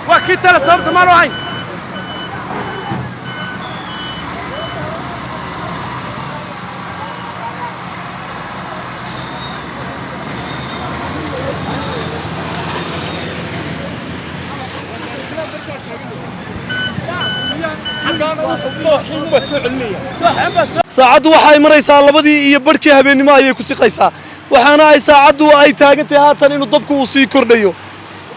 Waa kii tale sababta maanu ahayn. Saacaddu waxay maraysaa 2:30 habeennimo ayay ku siqaysaa, waxaana ay saacaddu ay taagan tahay haatan inuu dabku uu sii kordhayo.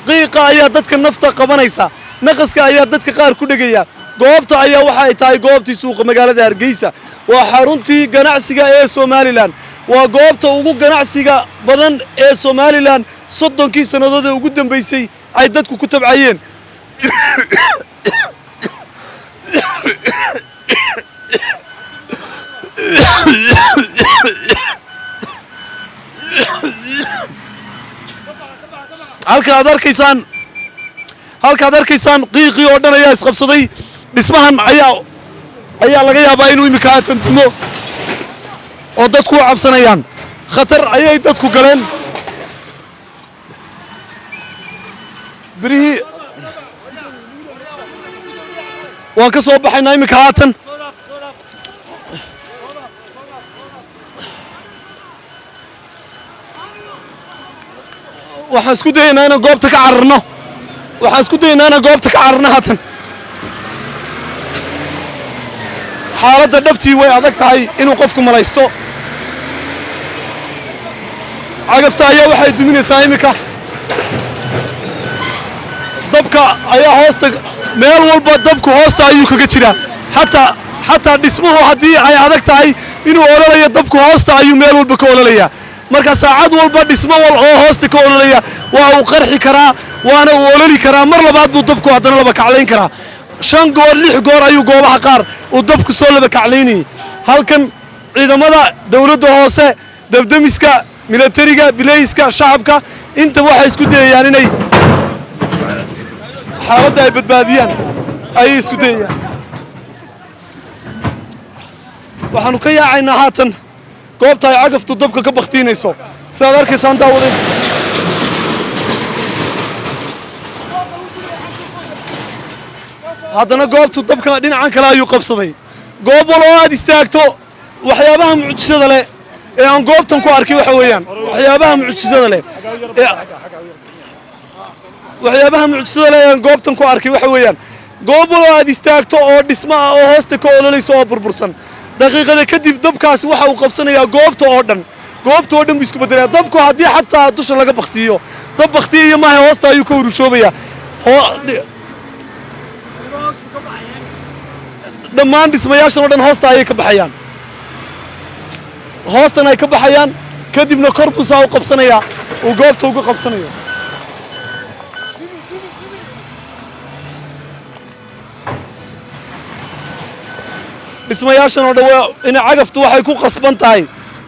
Qiiqa ayaa dadka nafta qabanaysa, naqaska ayaa dadka qaar ku dhegaya. Goobta ayaa waxa ay tahay goobtii suuqa magaalada Hargeysa, waa xaruntii ganacsiga ee Somalilan, waa goobta ugu ganacsiga badan ee Somalilan 30kii sannadood ee ugu dambaysay ay dadku ku tabcayeen. Halka aad arkaysaan, halkaad arkaysaan qiiqii oo dhan ayaa isqabsaday. Dhismahan ayaa laga yaabaa inuu iminka haatan dumo oo dadku u cabsanayaan. Khatar ayay dadku galeen. Birihii waan ka soo baxaynaa iminka haatan. Waxaan isku dayaynaa inaan goobta ka cararno, waxaan isku dayaynaa inaan goobta ka cararno haatan. Xaaladda dhabtii way adag tahay inuu qofku malaysto. Cagafta ayaa waxay duminaysaa iminka. Dabka ayaa hoosta, meel walba dabku hoosta ayuu kaga jiraa. Xataa dhismuhu haddii ay adag tahay inuu ololayo, dabku hoosta ayuu meel walba ka ololayaa. Marka saacad walba dhismo wal oo hoosta ka ololaya waa uu qarxi karaa, waana uu ololi karaa. Mar labaad buu dabku haddana laba kaclayn karaa. Shan goor, lix goor ayuu goobaha qaar uu dabku soo laba kaclaynayay. Halkan ciidamada dawladda hoose, dabdemiska, milatariga, bileyska, shacabka inta waxay isku dayayaan inay xaaladda ay badbaadiyaan ayay isku dayayaan. Waxaannu ka yaacaynaa haatan goobta ay cagaftu dabka ka bakhtiinayso, sidaad arkaysaan daawaday. Haddana goobtu dabka dhinacan kale ayuu qabsaday. Goob wal oo aad istaagto, waxyaabaha mucjisada leh ee aan goobtan ku arkay waxa weeyaan, waxyaabaha mucjisada leh ee waxyaabaha mucjisada leh ee aan goobtan ku arkay waxa weeyaan, goob wal oo aad istaagto oo dhismo ah oo hoosta ka ololayso oo burbursan, daqiiqada kadib dabkaasi waxa uu qabsanayaa goobta oo dhan. Goobta oo dhan buu isku beddelaya dabku. Haddii xataa dusha laga baktiyo, dab baktiyayo maaha, hoosta ayuu ka urushoobayaa. Dhammaan dhismayaashan oo dhan hoosta ayay ka baxayaan, hoostan ay ka baxayaan, kadibna kor buu saa u qabsanayaa, uu goobta uga qabsanayo. Dhismayaashan oo dhan waa inay cagaftu, waxay ku qasban tahay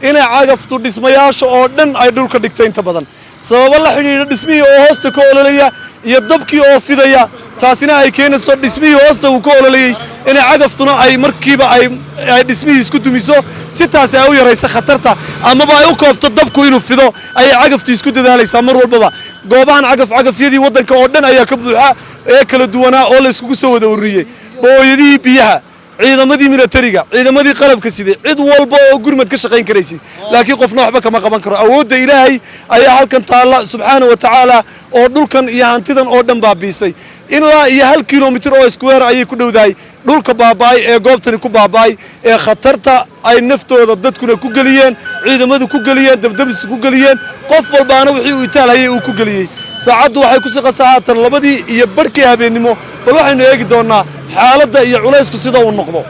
inay cagaftu dhismayaasha oo dhan ay dhulka dhigto inta badan, sababo la xidhiidha dhismihii oo hoosta ka ololaya iyo dabkii oo fidaya. Taasina ay keenayso dhismihii hoosta uu ka ololayey inay cagaftuna ay markiiba ay dhismihii isku dumiso, si taasi ay u yarayso khatarta amaba ay u koobto dabku inuu fido ayay cagaftu isku dadaalaysaa mar walbaba. Goobahan cagaf cagafyadii waddanka oo dhan ayaa ka buuxa ee kala duwanaa oo la iskugu soo wada ururiyey, booyadihii biyaha, ciidamadii milatariga, ciidamadii qalabka siday, cid walba oo gurmad ka shaqayn karaysay, laakiin qofna waxba kama qaban karo. Awoodda Ilaahay ayaa halkan taalla subxaana wa tacaala oo dhulkan iyo hantidan oo dhan baabiisay. Ilaa iyo 1 kilomitir oo square ayay ku dhowdahay dhulka baaba'ay ee goobtani ku baaba'ay ee khatarta ay naftooda dadkuna ku geliyeen, ciidamadu ku geliyeen, dabdamisu ku geliyeen, qof walbaana wixii uu itaalhayay uu ku geliyey. Saacaddu waxay ku siqasaa haatan 2:30 habeennimo. Bal waxaynu eegi doonnaa xaaladda iyo culaysku sida uu noqdo.